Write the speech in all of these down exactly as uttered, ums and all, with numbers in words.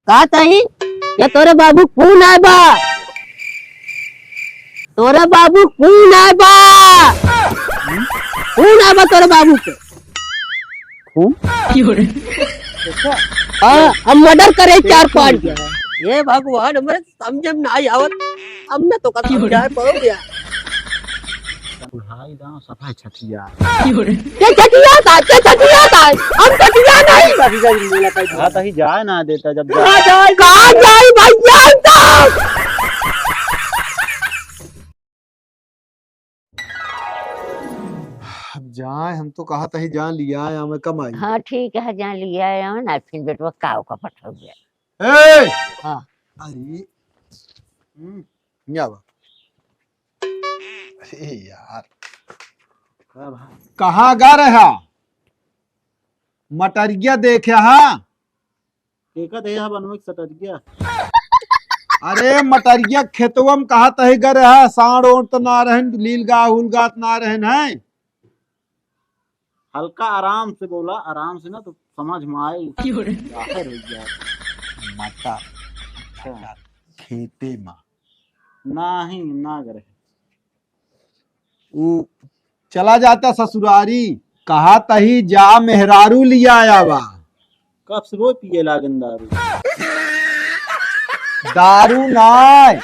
का तही? ये तोरे बाबू खून आए बा। तोरे बाबू खून आए बा। खून आए बा तोरे बाबू के। खून? हाँ, हम मर्डर करे चार पांच। ये भगवान, हमरे समझ में ना आवत। अब मैं तो का समझाए पड़ो गया। बुढ़ाई दांव सफा छठिया। के छठिया था, के छठिया था, हम छठिया नहीं। हाँ, तही जाए ना देता जब कहाँ जाए? कहाँ जाए भाई, जाए तो? अब जाए, हम तो कहा तही जान लिया है, हमें कम आई। हाँ, ठीक है, जान लिया है, ना फिर बेटवा काव का पठाओ गया। ए! हाँ। अरे, हम्म, क्या बा? अरे यार। का बा? कहाँ गा रहा? मटरिया देखे हा? देखत है यहाँ बनवे के सटरिया। अरे मटरिया खेतवा में कहा तही गा रहा? साँड़ ओंड़ तो ना रहन, लील गा हुल गात ना रहन है। हल्का आराम से बोला, आराम से ना तो समझ में आए। क्यों रे? जाहिर हो गया। मटर, अच्छा। मटर, खेते में। नाही, ना करे। ऊ चला जाता ससुरारी, कहा तही जा मेहरारू लिया आवा। कब से रोज पिए लागन दारू? दारू नाय,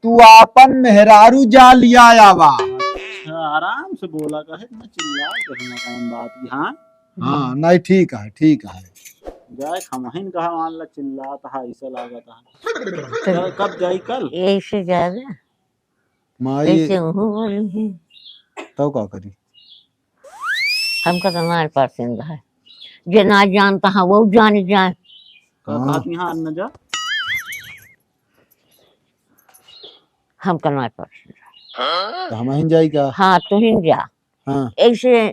तू आपन मेहरारू जा लिया आवा। अच्छा, आराम से बोला, काहे इतना चिल्ला के हम कौन बात की, हाँ? हाँ, नहीं, ठीक है, ठीक है। जाए, हमहिन कहा मान ला चिल्लात हा, ऐसा लागत हा। कब, कब जाई कल? यही से जावे। माई। ऐसे हूँ बोली है। तब का करी? हमका तो मार पसंद है, जे ना जानता है वो जान जाए। का हाँ। बात यहाँ न जा। हमका ना पसंद है। तो हम ही जाई का? हाँ, तू ही जा। हाँ। ऐसे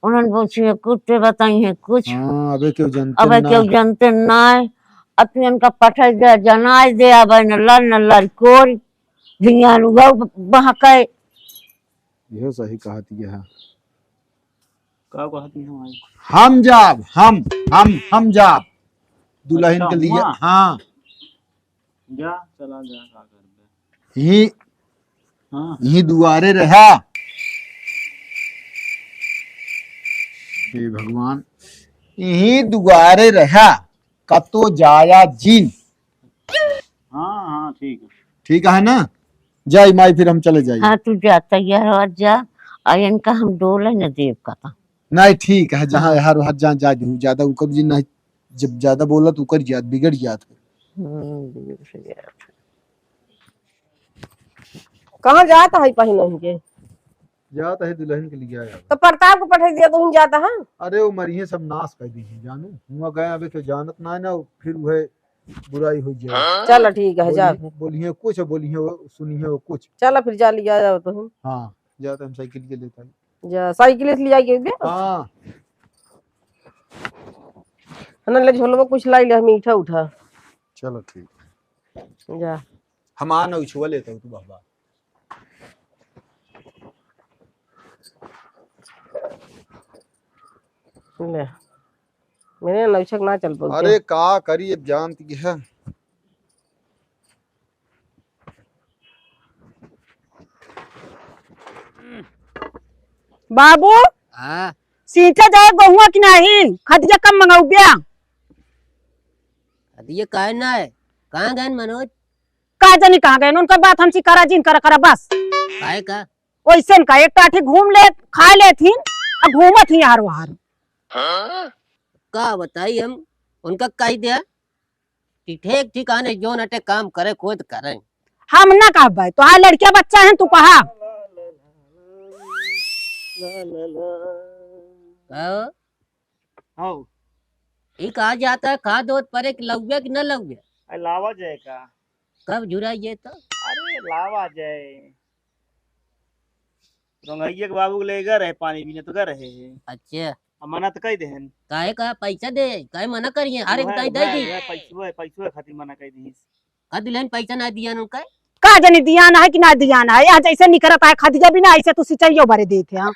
उन्हन पूछी है कुछ, ते बताई है कुछ। हाँ, अबे केहू जनते अबे ना। केहू जनते ना। अब तू इनका पठाई दे, जनाई दे, अबे न लड़, न लड़कोर, धियान उगव बहके। यह सही कहती है। का कहती है माई? हम जाब, हम, हम, हम जाब। दुल्हन अच्छा, के लिए, हुआ? हाँ। जा, चला जा, का करबे? यही, हाँ। यही दुआरे रहा। हे भगवान, यही दुआरे रहा, कतो जाया जिन। हाँ, हाँ, ठीक है। ठीक है ना? जाई माई, फिर हम चले जाई। हाँ, तू जा, तैयार हो जा, और इनका हम डोले न देव का। नहीं, ठीक है, जहाँ हाँ। हर हर जहाँ जा दू, ज्यादा उकर जी नहीं, जब ज्यादा बोला तो उकर जात, बिगड़ जात है। हम्म, बिगड़ से जात है। कहाँ जात है पहिनही के? जात है दुल्हन के लिए आया। तो प्रताप को पठाई दिया तो हम जाता है। अरे वो मरिये सब नाश कर दी है जानू, हुआ गया अबे के जानत ना है ना, फिर वह बुराई हो जाए। चल ठीक है, जा। बोलिए, बोलिए कुछ, बोलिए वो, सुनिए वो कुछ। चल फिर जा लिया जाओ तो हम। हाँ, जाते हम साइकिल के लेते हैं। जा, साइकिल से लिया के दे। हाँ। है ना, ले झोलवा कुछ लाई ले, मीठा उठा। चलो ठीक। जा। हम आ ना उछुआ लेते हो तू बाबा। ले। मेरे नौछक ना चल पाऊ अरे क्या? का करी अब जानती है। बाबू, हाँ? सींचा जाए गहुआ कि नाही? खदिया कम मंगाऊ ब्या? खदिया काहे ना है? कहाँ गए मनोज? का जानी कहाँ गए? उनका बात हमसे करा जिन करा करा बस। काहे का? वैसे न का एक टाठी घूम ले, खा लेथिन, आ घूमत ही यार वहार। का बताई हम? उनका कही दिया कि ठीक ठिकाने जोन हटे काम करे, खुद करे। हम ना कहबे, तोहार लड़किया बच्चा है, तू कहा। कहो? हौ। ई कहा जाता है, खाद ओत परे कि लउबे कि न लउबे? अरे लावा जाए का? कब झुराई जाए तो? अरे लावा जाए। रंगैया के बाबू के ले गए रहे पानी पीने, तो गए रहे हैं। अच्छा। अब मना तो कह देहन। काहे का पैसा दे, काहे मना करिए? हर एक वह, दाई दे वह, दी। वह पैसवे, पैसवे खातिर मना कह दी। का दुल्हन पैसा ना दिया उनका? का जानी दिया ना है कि ना दिया ना है, यहाँ जैसे निकरत है खदिया भी ना, ऐसे तू सिंचाइयो भरे देते हैं।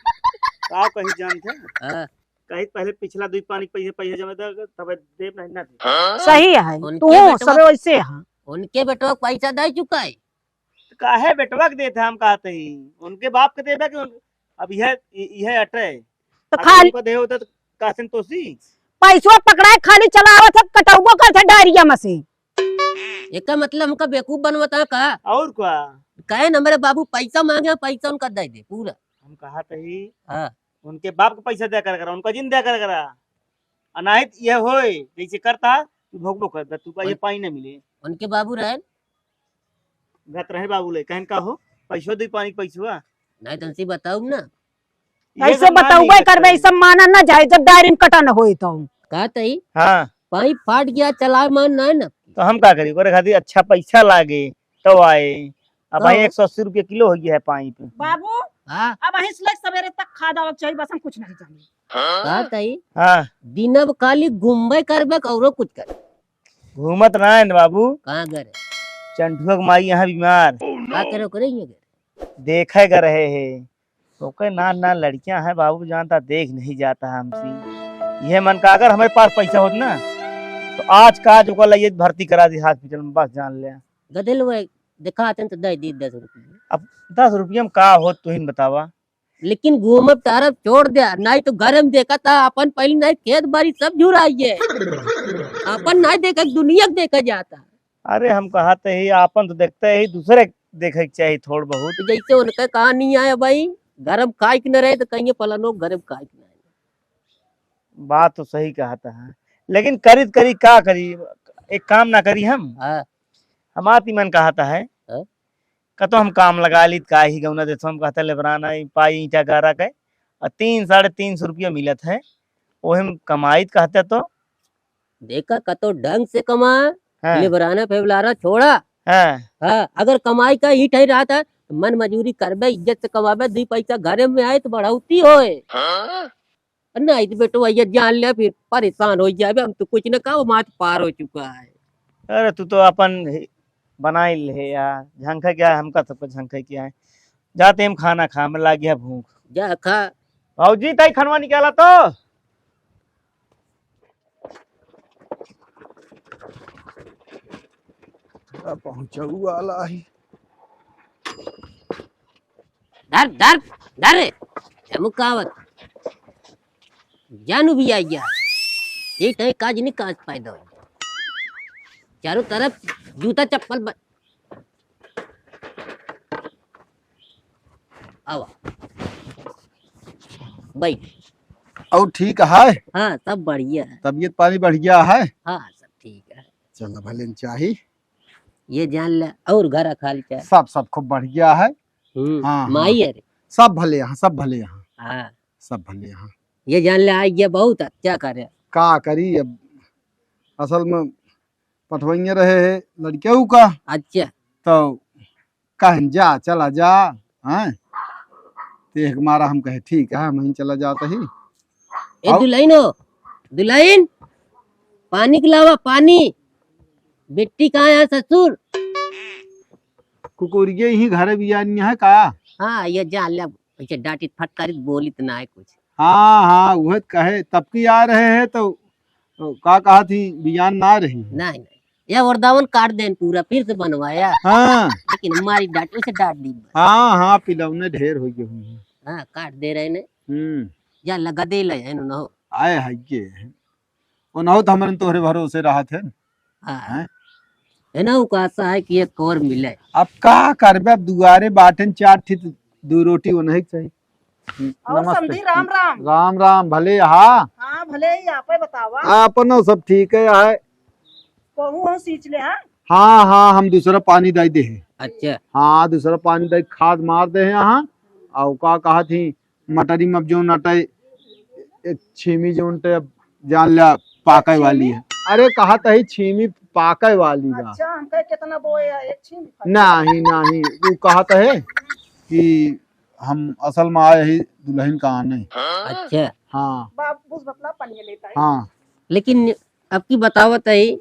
का कही जानते हैं? हाँ। कही पहले पिछला दुई पानी के पैसा, पैसा जमा दे, तब देब नहीं ना देब। सही है, उनके तू बेटवा, सबे वैसे है। उनके बेटवा के पैसा दे चुका है। तो काहे बेटवा के देते हम कहते ही, उनके बाप के देबे के उन-, अब यह, यह अटे। तो अगर खाली उनका दे होता तो का संतोषी? पैसवा पकड़ाए खाली चलावत है, कटौबो करत है डायरिया में से। एका मतलब हमका बेवकूफ बनवता का? और का? कहे न हमरे बाबू पैसा मांगे, पैसा उनका दे दे पूरा। हम कहा तही, हाँ। उनके बाप के पैसा दिया कर करा, उनका जिन दिया कर करा। आ नाहीं त यह होए, जैसे करता, तू भोगबो कर दे, तू का ये उन-, पानी न मिले। उनके बाबू रहे? गत रहे बाबू ले, कहन का हो, पैसो दे पानी के पैसो आ। नहीं तो उनसे बताऊँ ना। ये ऐसे सब मान बताऊबे नहीं करबे, सकते। ई सब माना ना जाए, जब डायरी में कटा न होई तो। का तई? हाँ। पाइप फाट गया, चलाए मान ना है ना। तो हम का करी? ओकरे खातिर अच्छा पैसा लागे, तो आए। अब भाई तो एक सौ अस्सी रुपया किलो हो गया है पाइप। बाबू, हाँ। अब अहीं से लेके सवेरे तक खा दावक चाहिए, बस हम कुछ नहीं जानी। का तई? हाँ। दिन अब खाली घूमबे करबे, औरो कुछ कर। घूमत ना है न बाबू। कहाँ गए? चंठुआ के माई यहाँ बीमार। का करे ओकरे यहाँ गए? देखे गए रहे है। ओके नान नान लड़कियां हैं बाबू, जानता देख नहीं जाता है हमसे। यह मन का अगर हमारे पास पैसा होत ना, तो आज का आज ओकर लिए भर्ती करा दी हॉस्पिटल में, बस जान ले। गदेल वो देखा आते तो दे दी दस रुपये। अब दस रुपये में का होत, तू ही न बतावा। लेकिन घूमब तारब छोड़ दे, नहीं तो घर में देखा था अपन पहले नहीं खेत बाड़ी सब झुराई है। अपन नहीं देखा, दुनिया के देखा जाता। अरे हम कहते ही आपन तो देखते ही, दूसरे देखे के चाहिए थोड़ बहुत। तो जैसे उनका कहा नहीं आया भाई, घर में खाए के न रहे तो कहिए पलानो घर में खाए के न रहे। बात तो सही कहता है, लेकिन करी तो करी का करी, एक काम ना करी हम। हाँ। हमार तीमन कहता है, हाँ? कतो हम काम लगा ली, का ही गौना देत हम, कहता लेबराना ई पाई ईंटा गारा के, और तीन, साढ़े तीन सौ रुपया मिलत है, ओहे में कमाई कहते तो। देखा, कतो ढंग से कमा, हाँ। लेबराना फेबलारा छोड़ा। हाँ। हाँ, अगर कमाई का ईंट है रहता, तो मन मजूरी करबे, इज्जत से कमाबे, दुई पैसा घरे में आए तो बढ़ौती होए। हाँ। नहीं तो बेटवा ये जान ले, फिर परेशान हो जाबे, हम तो कुछ न कहो, मात पार हो चुका है। अरे तू तो अपन ही बनाई ले यार, झंखे क्या है, हमका सबको झंखे क्या है। जाते हम खाना खा, में लागी है भूख। जा खा। भौजी, ताई खनवा निकाला तो। अब पहुँचऊ वाला ही। धर, धर, धर रे। चमकावत। जानू भी आ गया। ये तय काज नहीं काज पैदा हो। चारों तरफ जूता चप्पल ब-, आवा। बैठ। और ठीक है? हाँ, सब बढ़िया है। तबीयत पानी बढ़िया है? हाँ, सब ठीक है। चलो, भले न चाही। ये जान ले, और घर खाली चाहे। सब, सब खूब बढ़िया है। हम्म, हाँ, माई हाँ। है रे। सब भले यहाँ, सब भले यहाँ। हाँ। सब भले यहाँ। ये जान ले, आ गया बहुत अच्छा करे। का करी अब, असल में पठवइया रहे है लड़कियों का। अच्छा। तो कहन जा, चला जा, हैं? ते एक मारा हम कहे, ठीक है, हम ही चला जात ही। ए आओ। दुल्हन हो, दुल्हन, पानी के लावा, पानी। बिट्टी कहाँ है ससुर? कुकुरिये ही घर बियानी है का? हाँ, ये जा ले, ऐसे डांटित फटकारित बोलित ना है कुछ। हाँ, हाँ, उहे त कहे, तब की आ रहे हैं तो, तो का कहा थी, बियान ना रही। नहीं, नहीं, ये वरदावन काट देन पूरा, फिर से बनवाया। हाँ। लेकिन हमारी डांट, उसे डांट दी। हाँ, हाँ, पिलौने ढेर हो गए हुए हैं। हाँ, काट दे रहे ने। हम्म। या लगा दे ले, है ना हो। आए है ये। ओनहु त हमन तोहरे भरोसे रहत हन। हाँ। हैं? है ना, उ कहता है कि एक और मिले। अब का करबे, अब दुआरे बाटेन चार ठित, दू रोटी ओनही के चाही। और नमस्ते। समधी, राम राम। राम राम, भले हा? हाँ, भले ही, आपे बतावा। आपनो सब ठीक है, है। कहूँ हो सींच ले, हाँ? हाँ, हाँ, हम दूसरा पानी दे दे हैं। अच्छा। हाँ, दूसरा पानी दे, खाद मार दे हैं यहाँ। और का कहा थी, मटरी में अब जौन अटै, एक छीमी जौन ते अब जान ल्या पाकै वाली है। अरे, कहत है छीमी पाकै वाली बा। अच्छा, हम कहे कितना बोए है, एक छीमी फल? नहीं, नहीं, उ कहत है कि हम असल में आए ही दुल्हन का आने। अच्छा। हाँ। बाबू, बतला, पानी लेता है। हाँ। लेकिन अब की बतावत है,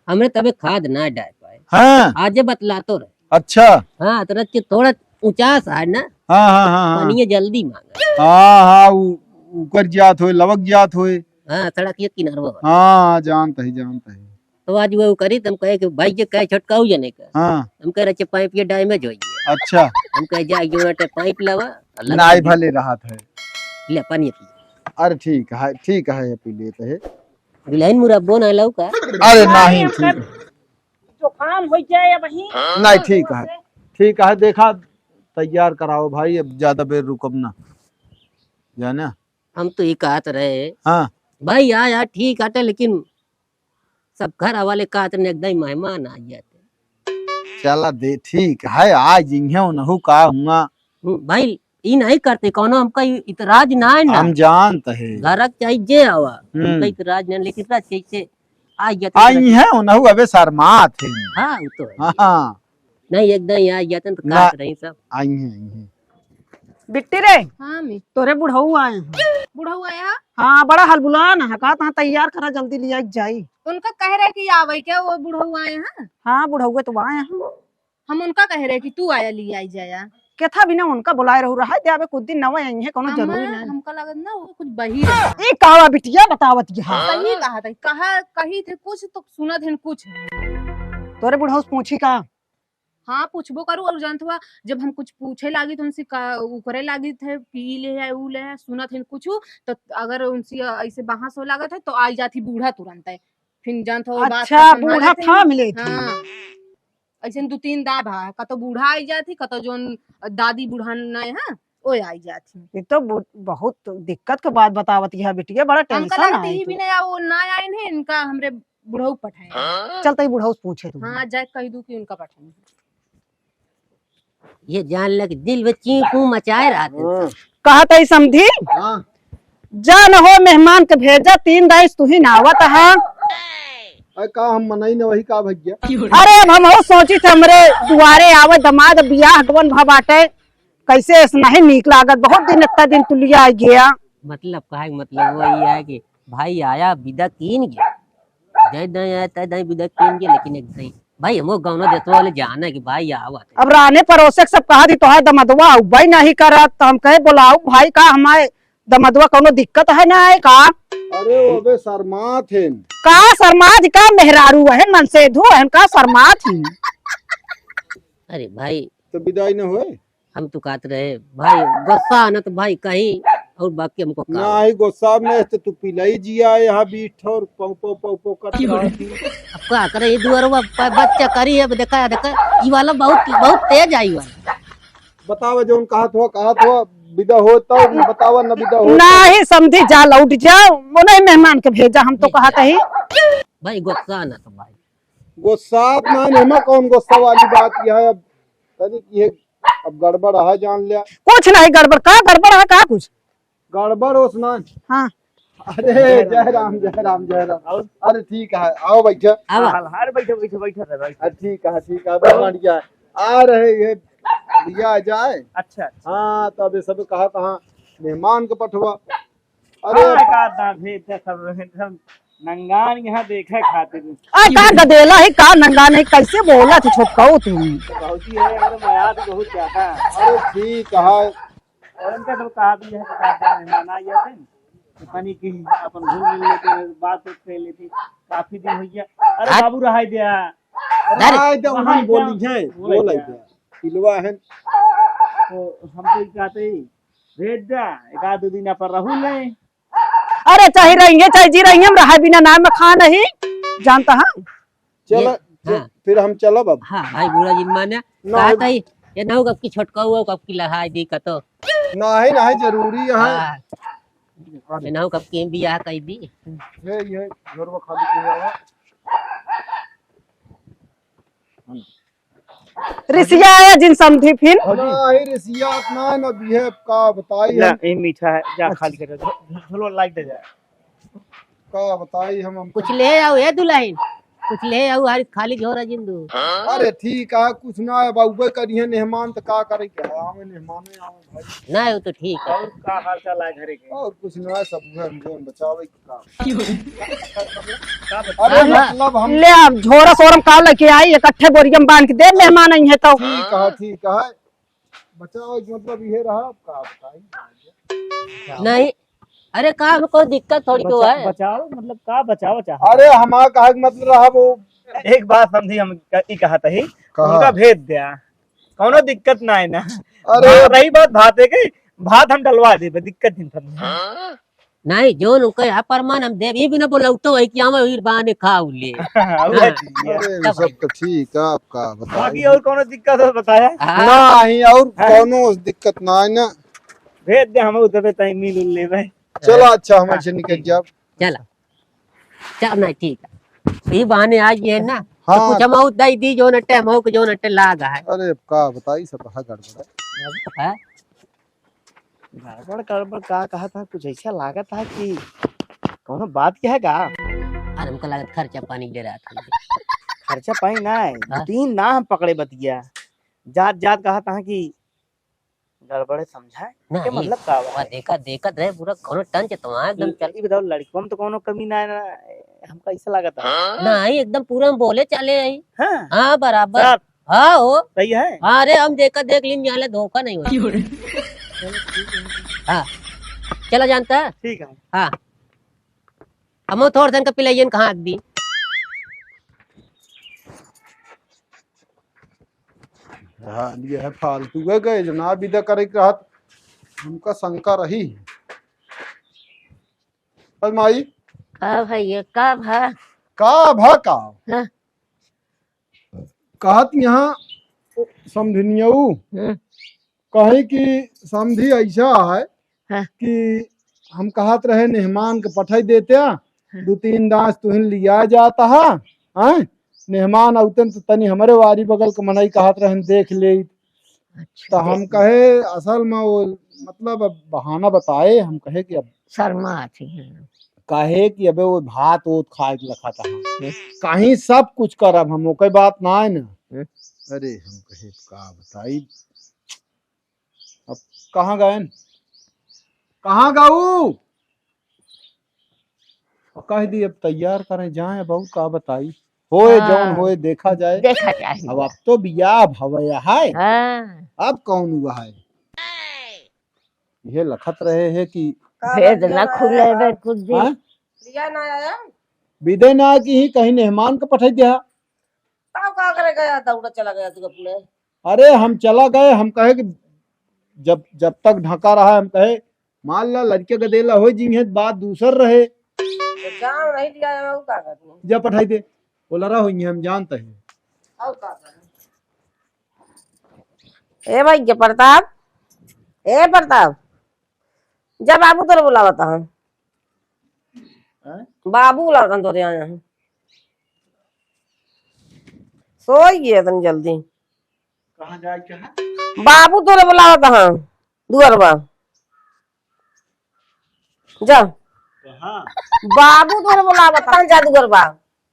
हमरे तबे खाद ना डाल पाए। हाँ। आजे बतला तो रहे। अच्छा। हाँ, तो रच के थोड़ा ऊंचास है ना। हाँ, हाँ, हाँ, हाँ। पानी जल्दी मांगे। हाँ, हाँ, उ, उकर जात होए, लवक जात होए। हाँ, सड़क के किनारवा बा। हाँ, जानत ही, जानत ही। तो आज वो करी, त हम कहे कि भाई, ये कहे छोटकाऊ जने का। हाँ। हम कहे, "अच्छा, पाइप ये damage होइ गया।" अच्छा। हम कहे, "जा, जो ना पाइप लावा, और लगा नाई दे।" भले रहत है। ले, पानी पी। अरे, ठीक है, ठीक है, पी लेत है। दुलहिन मुरब्बो ना लाऊ का? अरे, नहीं, ठीक है। जुकाम होइ जाए अब ही। नहीं, ठीक है, ठीक है, देखा, तैयार कराओ भाई, अब ज्यादा बेर रुकब ना, जाने। हम तो ई कहत रहे। हाँ। भाई, आ, आ, ठीक आटे, लेकिन सब घर वाले कहत रहे, एकदम मेहमान आ जाते। चला दे, ठीक है, आ जइहें, उनहू का हुआ। हम्म, भाई, ई नहीं करते, कौनो हमका इ-, इतराज ना है ना। हम जानत है। घर के चाहे जे आवा, हम्म। हमका इतराज नहीं, लेकिन इतना कैसे आ जाते, आई इतना हैं, उनहू अबे शर्मात है। हाँ, वो तो है। हाँ। नहीं, एकदम यहाँ आ जाते तो ना, काट रही सब। आई हैं, आई हैं। बिट्टी रे, हाँ, मी। तोरे बुढ़ऊ आए हैं। बुढ़ऊ आए हैं? हाँ, बड़ा हलबुलान है, कहत हैं तैयार करा, जल्दी लिया के जाई। उनका कह रहे कि आवे क्या, वो बुढ़ऊ आए हैं? हाँ, बुढ़ऊ तो आए हैं। हम उनका कह रहे कि तू आया, लिया आई जाया। केथा भी ना उनका बुलाए रहू रहा, दे अबे कुछ दिन नवे आई हैं, कोनो हम, जरूरी नहीं। हमका लगत ना वो कुछ बहिर है। ई कावा बिटिया बतावत यहाँ। सही कहा था, कहा, कही थे कुछ तो सुनत हैं कुछ। तोरे बुढ़ऊ से पूछी का? हाँ, पूछबो करू। और जानत हुआ, जब हम कुछ पूछे लागी तो उनसे का, उ करे लागी थे कि ई ले है, ऊ ले है, सुनत हैं कुछ, तो अगर उनसे ऐसे बहस हो लागत है तो आई जाती बूढ़ा तुरंत है। फिर जानत हो, बात अच्छा, का संभालत बूढ़ा है। थाम लेती। हाँ, ऐसे दो तीन दाब है, कतो बूढ़ा आई जाती, कतो जोन दादी बुढ़ान नहीं है, ओ आई जाती। ये तो बु-, बहुत दिक्कत के बात बतावत है बिटिया, बड़ा हमका tension लगता है ही तो। भी नहीं, वो ना आए नहीं, इनका हमरे बुढ़ऊ पठाए। चल, तई बुढ़ऊ से पूछे तू। हाँ, जाए कह दू कि उनका पठाए। ये जान ले कि दिल में चीं पूं मचाए रहत हैं। हाँ। कहत है समधी, हाँ। जा न हो मेहमान के भेजा, तीन दाई से तू ही नावत हा। अरे का हम मनई न वही का भैया? अरे अब हम हो सोची थे हमरे दुआरे आवे दमाद, बियाह गवन भा बाटे, कैसे ऐसा नहीं नीक लागत, बहुत दिन इतना दिन तुलिया आ गया। मतलब काहे के मतलब वो ये है कि भाई आया बिदा कीन गया, जय दाई आया तय दाई बिदा कीन गया, लेकिन एक दाई भाई हमो गौनो देतवा वाले जाना कि भाई आवत है। अब राने परोसे के सब कहा थी तोहार दमदवा अउबे नहीं करत, तो हम कहे बुलाऊ भाई का हमारे दमदवा कौनो दिक्कत है ना है का? अरे वो अबे शर्मात हैं। का शर्मात का मेहरारू है, मनसेधू है का शर्मात हैं? अरे भाई। तो बिदाई न होए? हम तो कहत रहे, भाई, गुस्सा आना तो भाई कहीं और बाकी हमको का ना हो? ही गुस्सा में तो तू पिलाई जिया यहाँ बीठ और पौ पौ पौ पौ करत रहा थी। अब का करे, ये दुआरवा प-, बच्चा करी है, देखा, देखा, ई वाला बहुत, बहुत तेज आई वाला। बतावा जौन कहत हो, कहत हो, बिदा हो तो बतावा, न बिदा हो तो। ना ही समधी, जा लौट जाओ, वो नहीं मेहमान के भेजा, हम तो कहत ही। भाई, गुस्सा ना तो भाई। गुस्सा ना, एमा कौन गुस्सा वाली बात यह है? अब तनिक ये अब गड़बड़ है, जान लिया। कुछ नहीं गड़बड़, का गड़बड़ है, का कुछ? गड़बड़ हो सुना। हाँ। अरे, जय राम, जय राम, जय राम। अरे, ठीक है, आओ बैठा। आवा। हाल, हाल, बैठो, बैठो, बैठो, बैठो। अरे, ठीक है, ठीक है, बहुत बढ़िया। आ रहे ये भैया आ जाए। अच्छा, अच्छा। हाँ, तो अबे सब कहा था, हाँ, मेहमान को पठवा। अरे। हाँ, का दाम है, इतना सब, सब नंगान यहाँ देखे खातिर। आ, का गदेला है, का नंगान है, कैसे बोला थे छोटकाऊ तू? भौजी है, अरे, मया तो बहुत ज्यादा। अरे, ठीक है। और उनका सब कहा भी है, तो कहता है, मेहमान आ जाते हैं, तो तनी की अपन घुल मिल लेते हैं, बात उत कर लेते हैं, काफी दिन हो गया। अरे, अरे। बाबू, रहाई दिया। अरे। रहाई दे, वहाँ वहाँ बोली है, बोला बोला है। है। पिलवा है। तो हम तो ये कहते ही, भेज दे, एक आध दिन अपन रहू ले। अरे, चाहे रहेंगे, चाहे जी रहेंगे, हम रहा बिना नाम में खा नहीं, जानता है। चल, ये, फिर, हाँ। फिर हम चलब अब। हाँ, भाई, बूढ़ा जी माने, ना, कहा था ही, ये ना हो कब की छोटका हुआ, कब की लहाई दी का तो। नहीं, नहीं, जरूरी है। हाँ। अरे। ये ना हो कब की बियाह कई दी। ये, ये घरवा खाली किया हुआ। रिसिया आया जिन समधी फिन। नहीं, रिसिया इतना न बिहे, का बताई ले, हम। ये मीठा है, जा अच्छा। खाली कर दे, झो-, झो-, झोलो लाइट दे जा। का बताई हम, हम कुछ ले आओ, ए दुल्हन, कुछ ले आओ, हर खाली झोरा जिन दू। अरे ठीक है, कुछ ना है, बाबू करिए मेहमान तो का करे, क्या आवे मेहमान में आवे भाई। नहीं, वो तो ठीक है। और का हाल चाल है घरे के? और कुछ ना है, सब घर में बचावे। अरे हाँ, मतलब हम ले, अब झोरा सोरम का लेके आई, इकट्ठे बोरिया में बांध के दे, मेहमान आई है तो। ठीक है, ठीक है। बचाओ, मतलब ये रहा, अब का बताई। नहीं, अरे का, हम कोई दिक्कत थोड़ी को बचा-, है। बचाओ, मतलब का बचाओ चाहत अरे है? हमारा कहे के मतलब रहा वो एक बात समझी, हम क-, ई कहत ही, कहा? उनका भेज द्या, कौनो दिक्कत ना है ना। अरे भात रही बात, भात है के भात हम डलवा देबे, दिक्कत नहीं समझी। नहीं, जो उनका है परमान हम देब, ई बिना बोला उठो है कि हम ई बहाने खाऊ ले। हाँ, हाँ, जी, अरे, तब सब तो ठीक है, आपका बताइए। बाकी और कौनो दिक्कत हो बताया? हाँ। नहीं, और हाँ। कौनो दिक्कत ना है ना। भेज दे, हम उधर पे ताई मिल उल लेबे। चलो, अच्छा, हम हाँ, ऐसे निकल ठीक। जाब। चला। चल, नहीं, ठीक है। ई बहाने आज ये है ना, तो हाँ। कुछ हम और दई दी, जो नटे, हम और जो नटे लाग है। अरे, का बताई, सब है गड़बड़ है। हाँ? गड़बड़, गड़बड़ का कहा था, कुछ ऐसा लागत है कि कौनो बात क्या है का? अरे, हमका लागत खर्चा पानी दे रहा था। खर्चा पानी ना है, हाँ? दो तीन ना हम पकड़े बतिया। जात, जात कहा था कि गड़बड़े समझाए? ना, के ई मतलब का बा? देखा, देखत रहे पूरा कौनो टंच तो वहाँ एकदम ई, चल। ई बताओ, लड़कवा में तो कौनो कमी ना है ना, हमका ऐसा लागत है। ना, ई एकदम पूरा हम बोले चले आई। हाँ? हाँ, बराबर। सब? हाँ हो। सही है? हाँ, अरे हम देखा, देख लीन, यहाँ ले धोखा नहीं हुआ। क्यों रे? हाँ, चला जानता है? ठीक है। हाँ, हम थोड़ दिन का पिलाइयन कहाँ दी। हाँ, ये है फालतू है गए, जो ना विदा करे के रहत, हमका शंका रही। अरे माई। का भैया, का भा? का भा का? हाँ। कहत यहाँ समधिनियऊ हम्म। कहे कि समधी ऐसा है हाँ। कि हम कहत रहे मेहमान के पठाई देते, हाँ। दो तीन दास तुहिन लिया जाता है, हैं? मेहमान अउतन तो तनी हमरे वारी बगल के मनई कहत रहन देख ले। अच्छा, तो हम देख ले। कहे असल में वो मतलब अब बहाना बताए, हम कहे कि अब शर्मा आती है। कहे कि अबे वो भात ओत खाए के लखा था। हम्म। कहीं सब कुछ करब हम, ओके बात ना है ना। हम्म। अरे हम कहे का बताई, अब कहाँ गएन? कहाँ गऊ? और कह दी, अब तैयार करें, जाएं, अब और का बताई, होए हाँ। जौन होए, देखा जाए। देखा जाए। अब, अब तो बियाह भवया है। हाँ। अब कौन हुआ है? ये लखत रहे है कि का भेद बात ना ना खुले आया? बे कुछ दिन। हाँ? लिया ना आया? बिदे ना की ही कहीं मेहमान को पठाई दिया। तब का करे गया, दौड़ा चला गया तू अपने। अरे हम चला गए, हम कहे कि जब, जब तक ढका रहा, हम कहे मान ला लड़के गदेला हो जिंगे तो बात दूसर रहे। तो जान नहीं लिया है, वो का करनी? जा पठाई दे, बोला रहा होइए, हम जानते हैं। और का करनी? ए भाई, के प्रताप, ए प्रताप, जा बाबू तोरे बुलावत हन। हैं? बाबू बुलावत हन तोरे यहाँ। सोई गए तन जल्दी। कहाँ जाए के है? बाबू तोरे बुलावत हन, दुअरबा। जा। कहाँ? बाबू तोरे बुलावत हन, जा दुअरबा।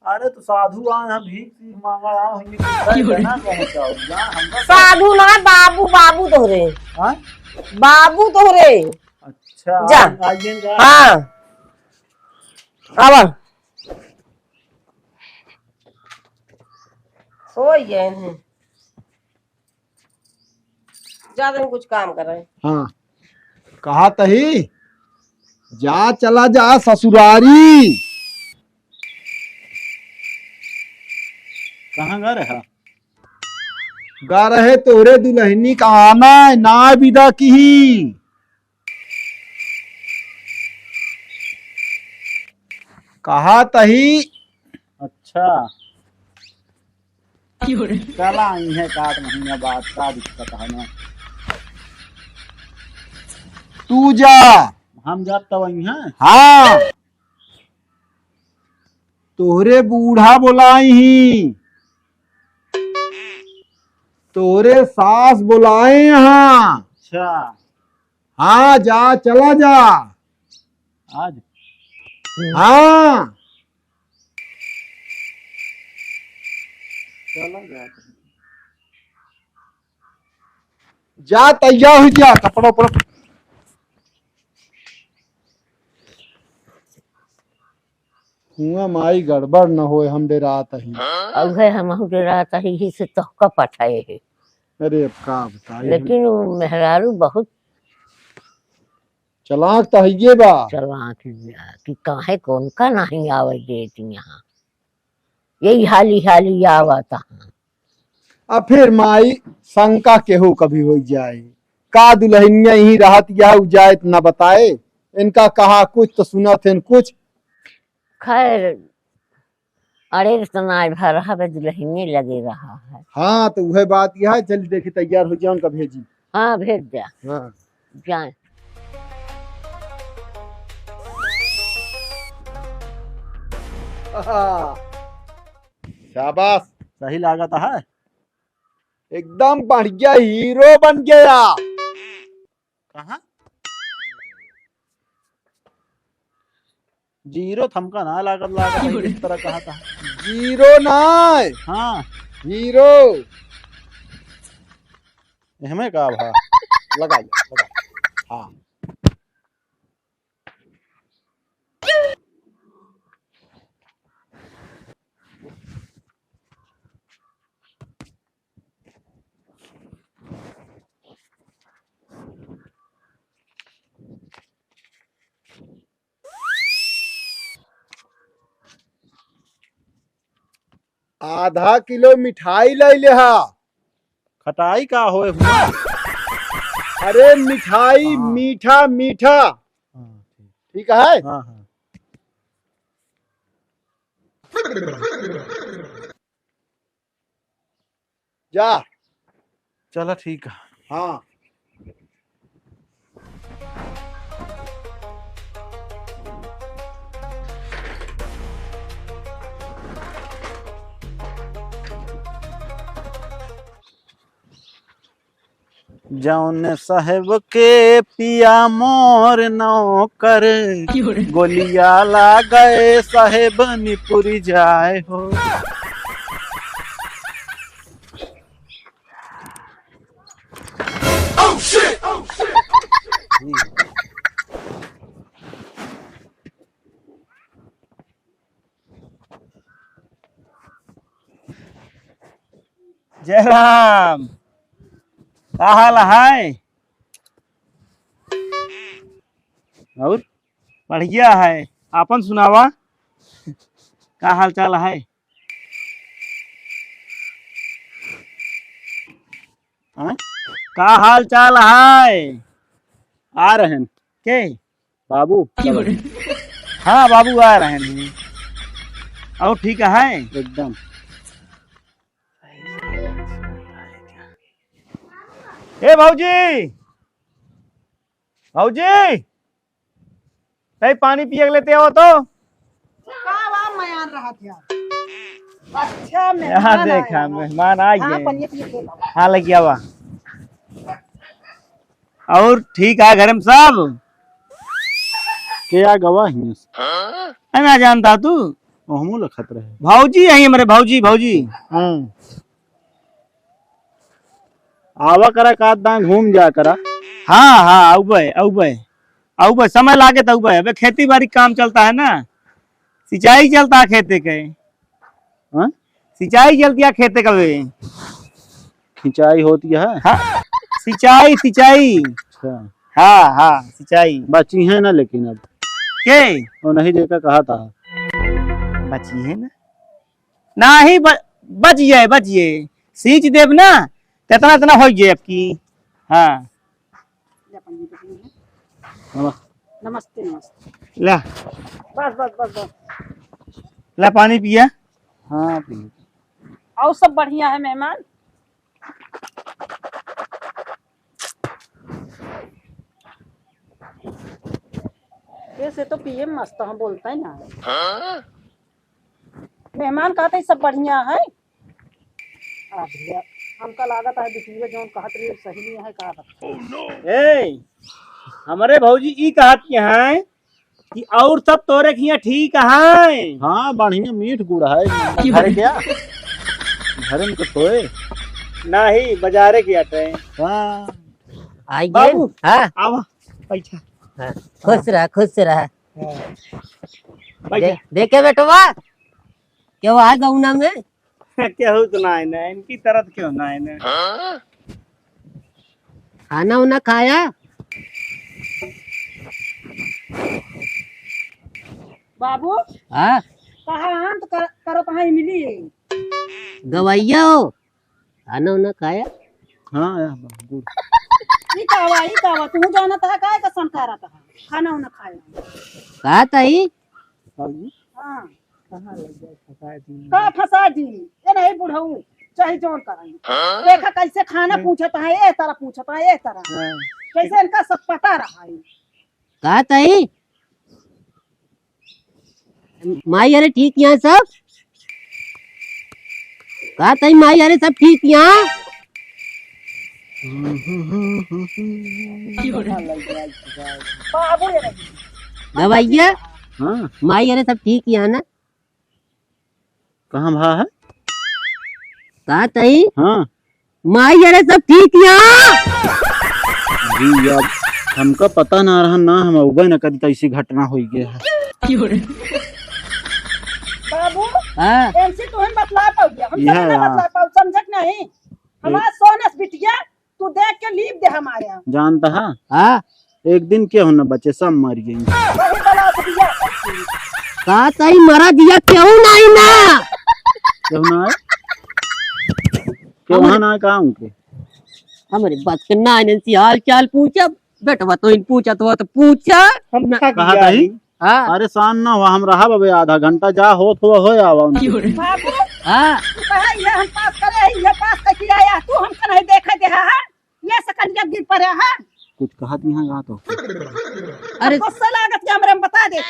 अरे तो साधु आए हैं, भीख सीख मांगा आए हैं, ये कितना क्यों रे? कहना पहुंचाओ, जा, हमका साधु ना, बाबू, बाबू तोहरे। हाँ? बाबू तोहरे। अच्छा, जा। आ-, आइए जा। हाँ। आवा। सोई गए हैं। जा तनी कुछ काम करे। हाँ, कहा तही, जा चला जा ससुरारी। कहाँ गा रहा? गा रहे तोहरे दुलहनी का आना है, ना बिदा की। कहा तही। अच्छा। चला आई है, एक आध महीना बाद, का दिक्कत है ना? तू जा। हम जाब तब आई हैं। हाँ। तोहरे बूढ़ा बोलाई ही, तोहरे सास बोलाए यहाँ। अच्छा। हाँ, जा, चला जा। आज? हाँ। चला जा। जा, तैयार हो जा, कपड़ा उपड़ा। हुआ माई गड़बड़ न होए, हम डेरात ही। अउहे हमहू डेरात ही, ही से तोहका पठाए है। अरे अब का बताई हम। लेकिन वो मेहरारू बहुत चलाक त हइये बा। चलाक बा कि काहे कौन का नहीं आवे देत यहाँ। यही हाली हाली आवत है। अब फिर माई शंका केहू कभी होइ जाए, का दुल्हनिया यहीं रहत या उ जाए त ना बताए, इनका कहा कुछ तो सुनत हैं कुछ। खैर, अरे तो नाय भर हवे दुल्हनिये लगे रहा है। हाँ, तो उहे बात यह है, जल्दी देखी तैयार हो जाओ, उनका भेजी। हाँ, भेज दे। हाँ। जाए। शाबाश। सही लागत है। एकदम बढ़िया हीरो बन गया। कहाँ? जीरो थमका ना लागत, लागत है, इस तरह कहा था। जीरो ना। हाँ। हीरो। एहमे का भा? लगा ले, लगा। हाँ। आधा किलो मिठाई लइ लेहा। खटाई का होए हुआ? अरे मिठाई, हाँ। मीठा, मीठा। हाँ, ठीक। ठीक है? हाँ, हाँ। जा। चला ठीक है। हाँ। जौन साहेब के पिया मोर नौकर, गोलिया लागे साहेब निपुर जाए हो। जय राम, का हाल है? और? बढ़िया है, आपन सुनावा, का हाल चाल है? हाँ? का हाल चाल है? आ रहन। के? बाबू। हाँ, बाबू आ रहन। और ठीक है? एकदम। ए भौजी, भौजी, तई पानी पिए के लेते हो तो? का वा मयान रहत है? अच्छा, यहाँ मेहमान देखा, आया। मेहमान आ हाँ, गए। पनिया पिए के लाओ। हाँ, लग गया वा। और ठीक है घर में सब? के आ गवा हियां से? है ना जानता तू? ओ, हमू लखत रहे। भौजी है हमरे, भौजी, भौजी। हाँ। आवा करा, का दां घूम जा करा। हाँ, हाँ, अउबे, अउबे। अउबे, समय लागे त अउबे। अबे खेती बाड़ी काम चलता है ना, सिंचाई चलता है खेते के। हाँ? सिंचाई चलती है खेते का बे। खिंचाई होती है? हाँ, सिंचाई, सिंचाई। अच्छा। हाँ, हाँ, सिंचाई। बची है ना लेकिन अब। के? वो नहीं देखा कहा था। बची है ना? नाही ब-, बचिए, बचिए। सींच देब ना, त एतना, एतना होइ जाए अबकी। हाँ। नमस्ते। नमस्ते, नमस्ते। ला। बस, बस, बस, बस। ला पानी पिया। हाँ, पी। और सब बढ़िया है मेहमान? ये से तो पिए मस्त, हम बोलता ही ना। हाँ? मेहमान कहते सब बढ़िया है। आ भैया, हमका लागत है बिटिया जौन कहत रही सही नहीं है, का बता। ए, हमरे भौजी ई कहत के हैं कि और सब तोरे खिया ठीक है? हाँ, बढ़िया मीठ गुड़ है। घर क्या? घर में कुछ होए? नहीं, बाजारे के अटे। हाँ। आई बाबू, हाँ। आवा, बैठा। हाँ, खुश रहा, खुश रहा। हाँ। बैठा। दे-, देखे बेटवा, केहू आ गौना में? केहू तो ना है ना, इनकी तरफ क्यों ना है ना? खाना उना खाया? बाबू, हाँ? कहाँ आम तो कर, करत हाँ मिली? गवैया हो, खाना उना खाया? हाँ, आया बाबू। ई का हुआ, ई का हुआ? तू जानत है काहे का संकारा था? खाना उना खाया। का तई? बाबू? हाँ। कहाँ लग जाए, फंसा दी। का फंसा दी? ये नहीं बुढ़ऊ, चाहे जौन कराई। हाँ? देखा कैसे खाना नहीं। पूछत है, ए तरह पूछत है, ए तरह। हाँ। कैसे इनका सब पता रहा है। का तई? माई अरे ठीक यहाँ सब? का तई माई अरे सब ठीक यहाँ? बाबू ये नहीं। गवैया? हाँ। माई अरे सब ठीक यहाँ ना? कहाँ भा है? का तई? हाँ। माई अरे सब ठीक यहाँ? जी, अब हमका पता ना रहा ना, हम अउबे न करी त ऐसी घटना होई गया है। बाबू, हाँ। एमसी तुहन बतला पाओ गया, हम यह सब ना यार। बतला पाओ, समझत नहीं। हमार सोनस बिटिया तू देख के लीप दे हमारे यहाँ। जानता है? हाँ। एक दिन केहू न बचे, सब मर गई। वही बला से बिया करती। का तई मरा दिया केहू नहीं ना? केहू ना है? केहू हमरे ना है, कहाँ उनके? हमरे बात के ना इनसे हाल चाल पूछब, बेटवा तो इन पूछत हो तो पूछा। हम ना थक कहा गया तई? है। हाँ। परेशान ना हुआ, हम रहा बबे आधा घंटा, जा होत हुआ हो आवा उनके। बाबू, हाँ। तू कहे ये हम पास करे, ये पास करके आया, तू हमका नहीं देखा दे, हाँ? ये सकल जब गिर पड़े, हाँ? कुछ कहत नहीं है, कहा तो। अरे गुस्सा लागत के हमरे हम बता दे।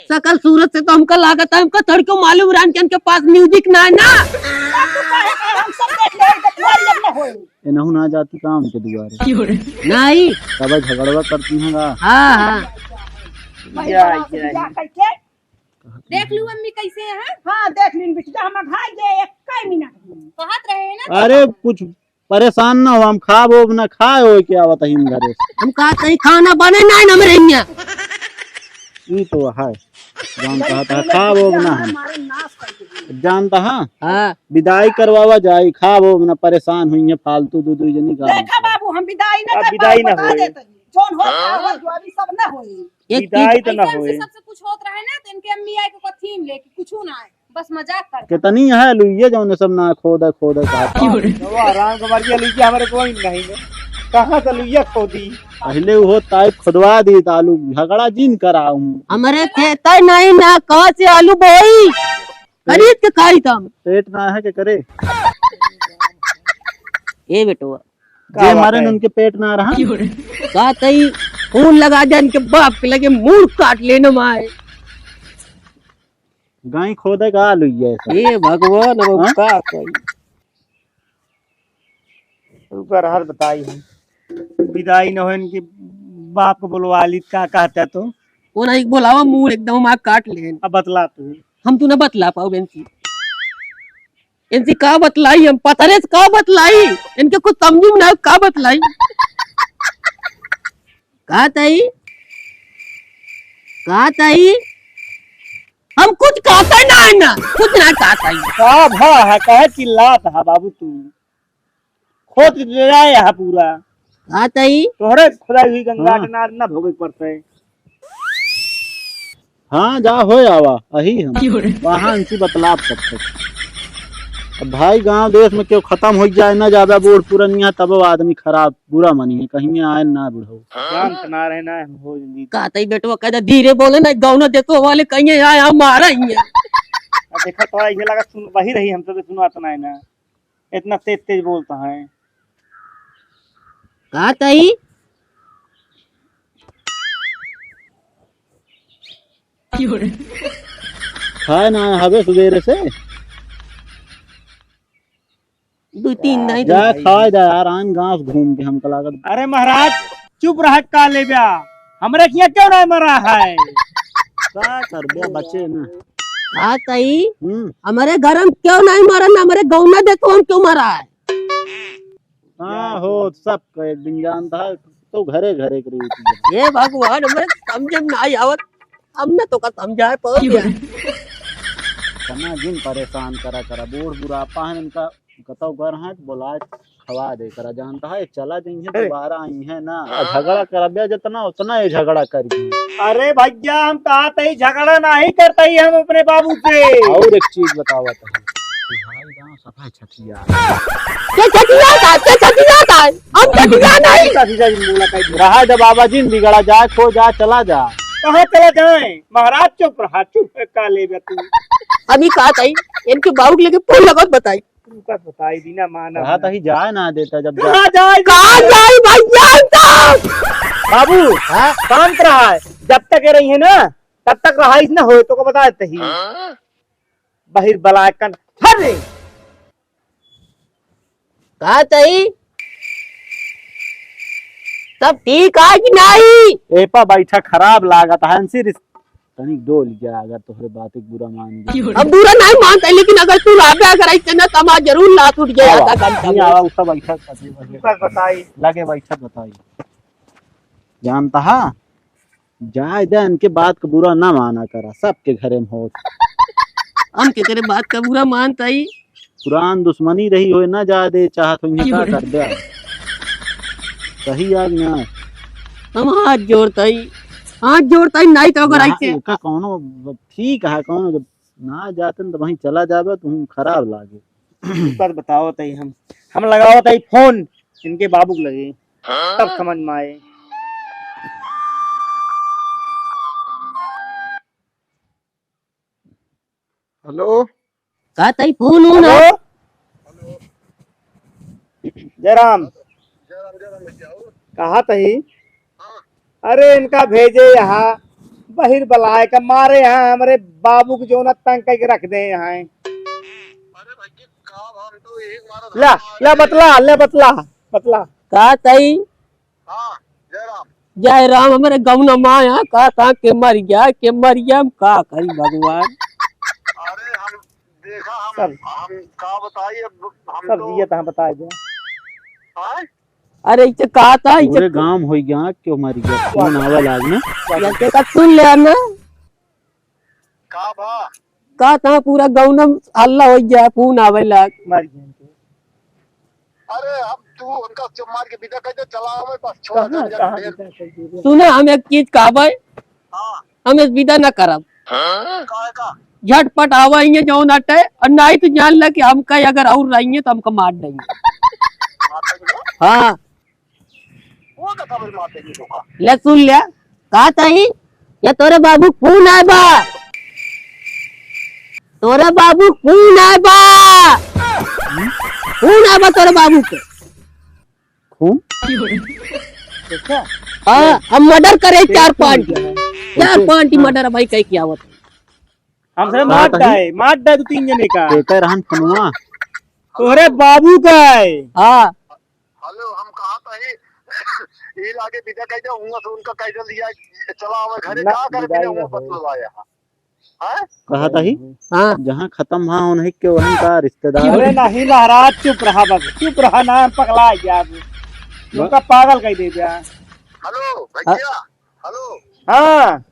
सकल सूरत से तो हमका लागत है, हमका थोड़ी क्यों मालूम रहन के इनके पास म्यूजिक ना है ना। तब तू कहे, कहे हम सब देख ले, देख ले, जब ना होए। एनहू ना जाती काम के दुआरे। नहीं। तब झगड़वा करती हैं का? हाँ, हाँ। भाई, या, बड़ा से या, बियाह या। करके। देख लू अम्मी कैसे हैं? हाँ, देख लीन बिटिया, हम घाई जे एक कई मिनट में। कहत रहे ना। अरे, कुछ परेशान ना हो, हम खाब ओब ना खाए होए के आवत ही घरे से। हम कहा कहीं खाना बने ना, ना हमरे हियां। ई तो है, जौन कहत है, खाब ओब ना हम। जानता है? हाँ। विदाई करवावा जाई, खाब ओब ना, परेशान हुई है फालतू दू दू जनी का। देखा बाबू, हम विदाई ना अब कर विदाई पाए, ना बता होए। देते हैं। जौन हो, हाँ। जो अभी सब ना होए। एक विदाई चीज तो ना ऐसे होए। सबसे कुछ होत रहे ना, तो इनके अम्मी आए के कथी में लेके कुछ ना आए, बस मजाक कर। कितनी है लुइये जौन सब ना खोदा खोदा का। तो वो आराम के मर गया लुइये, हमारे कोई नहीं है। कहाँ से लुइया खोदी? पहले वो ताई खुदवा दी त आलू झगड़ा जिन कराऊं। हमारे खेत नहीं ना, कहाँ से आलू बोई? खरीद के खाई तम। पेट ना है के करे? ए बेटवा, का जे बात मारे है? उनके पेट ना रहा। का तई खून लगा दे इनके बाप के लगे, मूड़ काट लेने माए। गाय खोदे का आलू ये सब। ए भगवान, अब हाँ? का कही? ऊपर हाल बताई हम। विदाई न हो इनके बाप को बुलवा ली, का कहता तो? वो नहीं बुलावा, मूड़ एकदम आ काट ले। अब बतला तू। हम तू ना बतला पाओ बेंची। इनसे का बतलाई हम, पतरे से का बतलाई, इनके कुछ समझ में ना आवे, का बतलाई। का तई, का तई, हम कुछ कहते ना है ना, कुछ ना कहते। का भा है, कहे चिल्लात है बाबू तू, खोद ले आए है पूरा। का तई? तोहरे खुदाई हुई गंगा हाँ। के नार ना भोगे पड़ते। हाँ, जा होए आवा, अही हम। क्यों रे? वहाँ इनसे बतलाव करते। अब भाई, गांव देश में केहू खतम होइ जाए ना, ज्यादा बूढ़ पुरनिया, तब आदमी खराब, बुरा मनी है, कहीं आए ना बुढ़ऊ। जानत ना रहे ना, हो जिंदगी। का तई बेटवा, कह दे धीरे बोले ना, गाँव ना देखो वाले कहीं आए, हम मारा ही है। अब देखा तो ऐसे लगा सुन, वही रही, हम सब सुनात ना है ना, इतना तेज तेज बोलता है। का तई? खाए ना हवे सुबेरे से। दो तीन नहीं जा तो खाए जा यार, आन गांव घूम के हमका लागत। अरे महाराज, चुप रह, का लेब्या? हमरे किया क्यों नहीं मरा है? का करबे, बचे ना। का तई? हम्म। हमरे घर में क्यों नहीं मरा ना, हमरे गौना देखो हम क्यों मरा है? हाँ हो, सबका एक दिन जानता है, तो घरे घरे के रीति है। हे भगवान, हमरे समझ में नहीं आवत, हमने तो का समझाए पाओ क्या? तना जिन परेशान करा करा, बूढ़ बुढ़ापा है इनका, कतौ घर है तो बोला खवा दे करा, जानता है चला जाइए अरे। दोबारा आई है ना। आ, झगड़ा करबे जितना उतना ये झगड़ा करिए। अरे भैया हम कहा तही झगड़ा नहीं करता ही हम अपने बाबू से। और एक चीज बतावा तो भाई गाँव सफा छठिया। के छठिया था, के छठिया था, हम छठिया नहीं। का जीजा जी बोला कहीं रहा दे बाबा जी, बिगड़ा जाए खो जा चला जा। कहाँ चला जाए महाराज, चुप रहा, चुप है, का लेबे तू। अभी कहा तही इनके बाबू के लेके फोन लगा बताई। रुका बताई बिना माना कहा ना। तही जाए ना देता जब जा। कहाँ जाए? कहाँ जाए भाई, जाए तो? बाबू, हाँ? शांत रहा है। जब तक ये रही है ना, तब तक रहा इसने होए तो को बता देते ही। हाँ? बहिर बलायकन, हर रे। कहा तही? सब ठीक है कि नहीं? ए पा बैठा खराब लागत है, अंसी रिस-, तनिक डोल गया, अगर तोहरे बात एक बुरा मान गया। हम बुरा नहीं मानते, लेकिन अगर तू रहबे अगर ऐसे ना, तो हमार जरूर लात उठ जाए आवा, आधा घंटा नहीं में। आवा, उठा बैठा, बस बताई। लगे बैठा बताई। जानता है, जाए दे, इनके बात का बुरा ना माना करा, सबके घरे में हो। हम के करे बात का बुरा मानता ही? पुरान दुश्मनी रही होए ना, जाए दे, चाहत हो इन्हें का कर दे। सही आग ना। हम हाथ जोड़ता ही, हाथ जोड़ता ही, नहीं तो अगर यहाँ ऐसे एका कौनो ठीक है, कौनो जब ना जाते न तो वहीं चला जाबे, तुम खराब लागे। एक बात बताओ तई हम, हम लगाओ तई फोन इनके बाबू के लगे, तब समझ में आए। हेलो। का तई फोन हो ना? हेलो। जयराम। कहा तही? अरे इनका भेजे यहाँ, बहिर बलाए का मारे यहाँ, हमरे बाबू के जोना तंग करके रख दे यहाँ। ला, ला बतला, ला बतला, बतला। का तई? हाँ, जय राम। जय राम, हमरे गौना माँ यहाँ का, का के मर गया, के मर गया, हम का करी भगवान। अरे हम देखा, हम, सब। हम का बताई, अब हम सब तो जियत हैं, बताई दे। हाँ? अरे इसे कहा था, इसे पूरे गांव हो गया, क्यों मर गया? फोन आवे लाग ना। या के का सुन ले ना। का बा? का था पूरा गांव में हल्ला हो गया, फोन आवे लाग। मर गया। अरे अब तू उनका चुप मार के विदा कर दे, चला आवे बस, छोड़ कहाँ, दे, कहाँ ढेर। विदा कर दे? सुने, हम एक चीज कहबे, हाँ। हम इस विदा ना करब। हाँ? काहे का? झटपट आवा इहाँ जौन अटे, और नहीं तो जान ले कि हमका अगर और रहिए तो हमका मार देंगे। मार देंगे? हाँ। वो तो कब मार देंगे तोका? ले सुन ले, का तही? ये तोरे बाबू फोन आए बा, तोरे बाबू फोन आए बा, फोन आए बा तोरे बाबू के। खून? अच्छा। हाँ, हम मर्डर करे चार पाँच, चार पाँच ही मर्डर भाई कह के आवत। हमसे हाँ, मार डाए, मार डाए दो तीन जने का। एकर रहन फनुआ। तोहरे बाबू का है। हाँ। हेलो, हम कहा था ही, ये लागे विदा कह दे, हुआ से उनका कह दे लिया, चला आवे घरे, ना, का करे विदाई बिना ना हुआ होई। बतलवा यहाँ। हाँ? कहा था ही? हाँ। जहाँ खत्म हुआ उन्हीं के वहीं का रिश्तेदार। अरे नहीं महाराज, चुप रहा बस, चुप रहा ना, हम पगला गया अब। ब- उनका पागल कह दे दिया। हेलो, हाँ। भैया, हेलो। हाँ।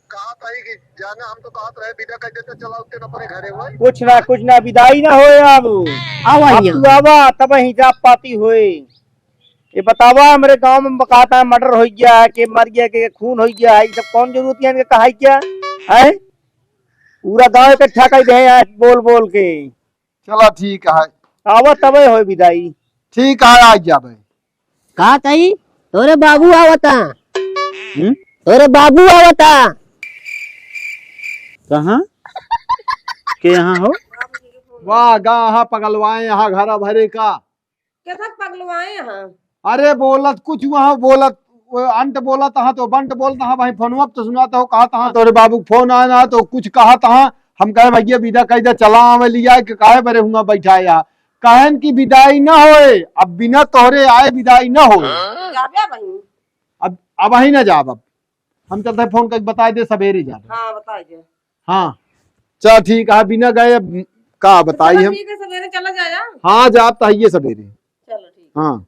कहा था ही कि जाना, हम तो कहा था विदा कर देते, चला उठते न अपने घरे हुए। कुछ ना, कुछ ना, विदाई ना होए अब। आवा अब यहाँ। तू आवा, तब ही जा पाती होए। ये बतावा, हमरे गांव में कहत हैं मर्डर होइ गया है, के मर गया, के खून होइ गया है, ये सब कौन जरूरत है इनके कहाई क्या? हैं? पूरा गांव इकट्ठा कर दे हैं आज बोल बोल के। चला ठीक है। आवा तबे होए विदाई। ठीक है, आ जाबे। का तई? तोरे बाबू आवता। हम्म? तोरे बाबू आवता। कहाँ? के यहाँ हो? वाह, गा, हाँ, पगलवाए यहाँ घर भरे का। कैसा पगलवाए यहाँ? अरे बोलत कुछ वहाँ बोलत, वो अंट बोलत हाँ तो बंट बोलत हाँ, भाई फोनवा पे तो सुनात हो, कहत हाँ तोरे बाबू के फोन आया ना तो कुछ कहत हाँ, हम कहे भैया विदा कह दे, चला आवे लिया के काहे बरे हुआ बैठा या, कहन की विदाई न होए, अब बिना तोहरे आए विदाई न होए। जाबे भाई। अब, अब वही ना जाब, अब हम चलते हैं फोन करके बताए दे, सवेरे जाब। हाँ, बताए दे। हाँ, चल ठीक है, बिना गए अब का बताई चलो हम। ठीक है, सवेरे चला जाया। हाँ, जाब तो है ये सवेरे। चलो ठीक। हाँ।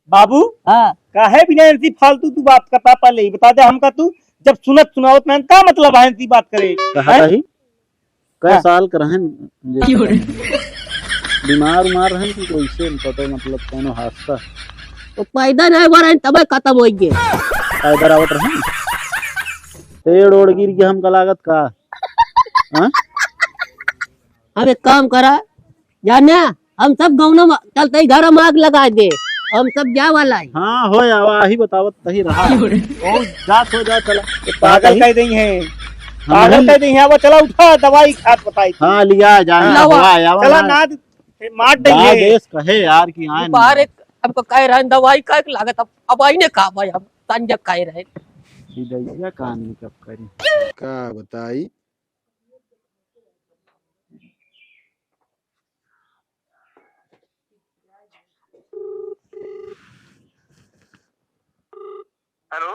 बाबू, हाँ। काहे बिना इनसी फालतू तू बात करता, पहले ही बता दे हमका तू, जब सुनत सुनावत में का मतलब है इनसी बात करे? कहा हैं? था ही? कै हाँ। साल के रहन जे क्यों रे? बीमार उमार रहन कि कैसे, पता मतलब कौनो हादसा? तो पैदा नहीं हुआ रहन, तबे खत्म हो गए। पैदा आवत रहन, पेड़ ओड़ गिर के हमका लागत का? हाँ? अब एक काम करा, जाने हम सब गौना में चलते ही घर में आग लगा दे, हम सब जा वाला है। हाँ, हो आवा, ही बतावत तही रहा। ओ, जात हो जा, चला। पागल कह देई है, हाँ, पागल कह देई है। अब चला, उठा, दवाई खात बताई। हाँ, लिया जा, हाँ। हवा आवा चला ना। ना, मार देई है। देश कहे यार कि आए बाहर ना। एक हमको कह रहे हैं, दवाई का एक लागत, अब, अब आई ने कहा भाई, हम संजय कह रहे हैं। ई दैया कान में कब करी। का बताई? हेलो।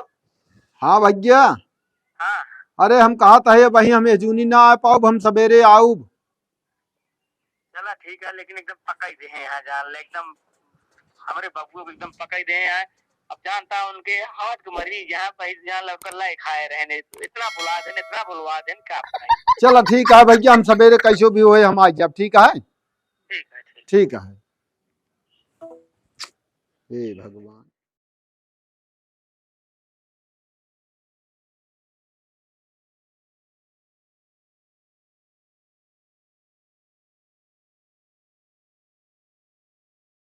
हाँ भैया। हाँ। अरे हम कहत है भाई, हम एजूनी ना आ पाउब, हम सवेरे आउब। चला ठीक है, लेकिन एकदम पकड़ दे हैं यहाँ जान ले, एकदम हमरे बबुआ को एकदम पकड़ दे हैं। अब जानता उनके हार्ट के मरीज यहाँ पे यहाँ लड़का लाई खाए रहे ने, इतना बुला देन, इतना बुलवा देन, का बताई। चला ठीक है भैया, हम सवेरे कैसो भी होए हम आ जाब, ठीक है? ठीक है, ठीक। ठीक है। हे भगवान।